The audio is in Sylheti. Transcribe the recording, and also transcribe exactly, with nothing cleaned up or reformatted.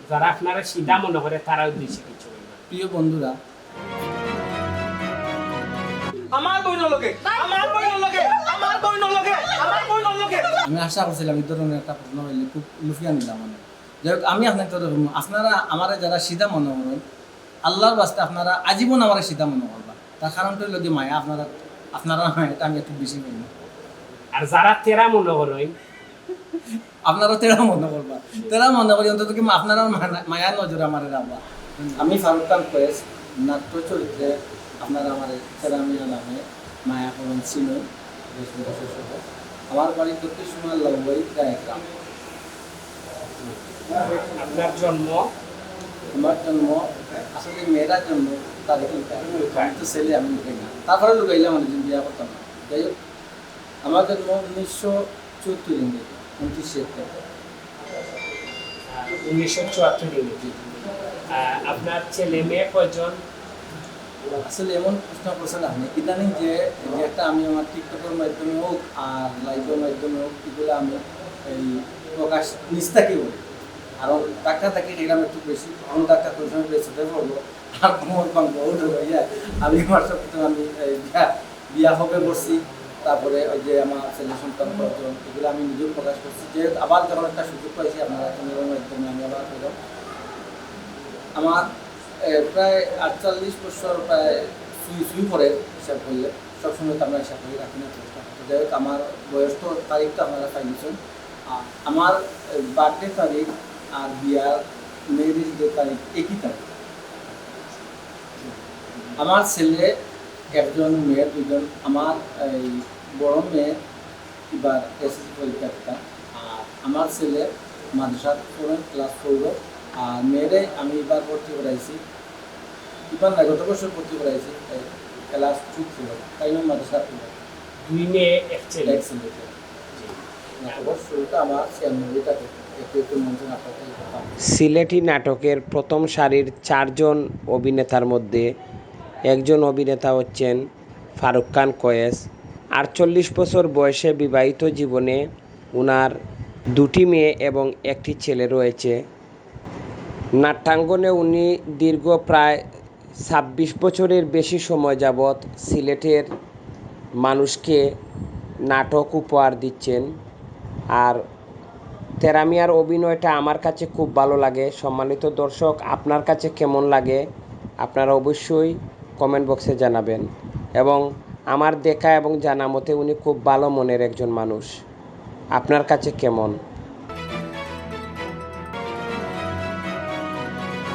যারা আপনারা সিধা মনে করে, তারা উদ্দেশ্যে কিছু বলবেন। প্রিয় বন্ধুরা, আমার বইনর লগে, আমার বইনর লগে, আমার বইনর লগে, আমার বইনর লগে। আমি আশা করছিলাম এই ধরনের একটা প্রশ্ন হইলে খুব লুফিয়া নিলাম। মানে, যাই হোক, আমি আপনার তরফ আপনারা আমারে যারা সিধা মনে করেন, আল্লাহর বাস্তে আপনারা আজীবন আমারে সিধা মনে করবা। তার কারণটা হইল যে মায়া, আপনারা আপনারা মায়াটা আমি একটু বেশি পাই না। আর যারা তেরা মনে করেন, আপনারা তেরা মনে করবা, তেরা মনে করি অন্তত কি আপনারা মায়া নজরে আমারে রাখবা। আমি ফারুক খান কয়েস, নাট্য চরিত্রে আপনারা আমার তেরা মিয়া নামে মায়া করেন চিনই। আমার বাড়ি দক্ষিণ সুমার লাউবাই গায়ে গ্রাম। আপনার জন্ম? আমার জন্ম আসলে মেয়েরা জন্ম তারিখে আমি তো ছেলে, আমি লুকাই না। তারপরে লুকাইলে মানে যে বিয়া করতাম না। যাই হোক, আমার জন্ম উনিশশো চুয়াত্তর ইংরেজি, উনত্রিশ সেপ্টেম্বর। উনিশশো চুয়াত্তর ইংরেজি। আপনার ছেলে মেয়ে কয়জন? আসলে এমন প্রশ্ন করছেন আপনি। ইদানিং যে যে একটা আমি আমার টিকটকের মাধ্যমে হোক আর লাইভের মাধ্যমে হোক, এগুলো আমি এই প্রকাশ নিস্তাকি বলি। কারণ ধাক্কা ধাক্কি খেলাম একটু বেশি, এখন ধাক্কা কোন সময় বেঁচে পড়বো। আর কোমর পাঙ্ক বহুত হইয়া আমি আমার সব কিছু আমি এই বিয়া বিয়া হবে করছি। তারপরে ওই যে আমার ছেলে সন্তান কয়েকজন, এগুলো আমি নিজেও প্রকাশ করছি। যে আবার যখন একটা সুযোগ পাইছি আপনারা চ্যানেলের মাধ্যমে আমি আবার করলাম। আমার এ, প্রায় আটচল্লিশ বছর প্রায় সুই সুই করে হিসাব করলে, সবসময় তো আমরা হিসাব করি রাখি না। চেষ্টা করতে যাই হোক, আমার বয়স তো তারিখ তো আপনারা পাইছেন। আর আমার বার্থডে তারিখ আর বিয়ার ম্যারেজ ডে তারিখ একই তারিখ। আমার ছেলে একজন, মেয়ে দুজন। আমার এই বড় মেয়ে এবার এসএসসি পরীক্ষা দিতা। আর আমার ছেলে মাদ্রাসাত পড়ে ক্লাস ফোরো। আর মেয়েরে আমি এবার ভর্তি করাইছি, এবার না, গত বছর ভর্তি করাইছি, এই ক্লাস টু ফোরো, তাই না, মাদ্রাসাত পড়ে। দুই মেয়ে এক ছেলে। এক ছেলে। গত বছর শুরুটা আমার ছিয়ানব্বই টাকা একটু একটু মঞ্চে নাটক করতাম। সিলেটি নাটকের প্রথম সারির চারজন অভিনেতার মধ্যে একজন অভিনেতা হচ্ছেন ফারুক খান কয়েস। আটচল্লিশ বছর বয়সে বিবাহিত জীবনে ওনার দুটি মেয়ে এবং একটি ছেলে রয়েছে। নাট্যাঙ্গনে উনি দীর্ঘ প্রায় ছাব্বিশ বছরের বেশি সময় যাবৎ সিলেটের মানুষকে নাটক উপহার দিচ্ছেন। আর তেরা মিয়ার অভিনয়টা আমার কাছে খুব ভালো লাগে। সম্মানিত দর্শক, আপনার কাছে কেমন লাগে আপনারা অবশ্যই কমেন্ট বক্সে জানাবেন। এবং আমার দেখা এবং জানা মতে উনি খুব ভালো মনের একজন মানুষ। আপনার কাছে কেমন?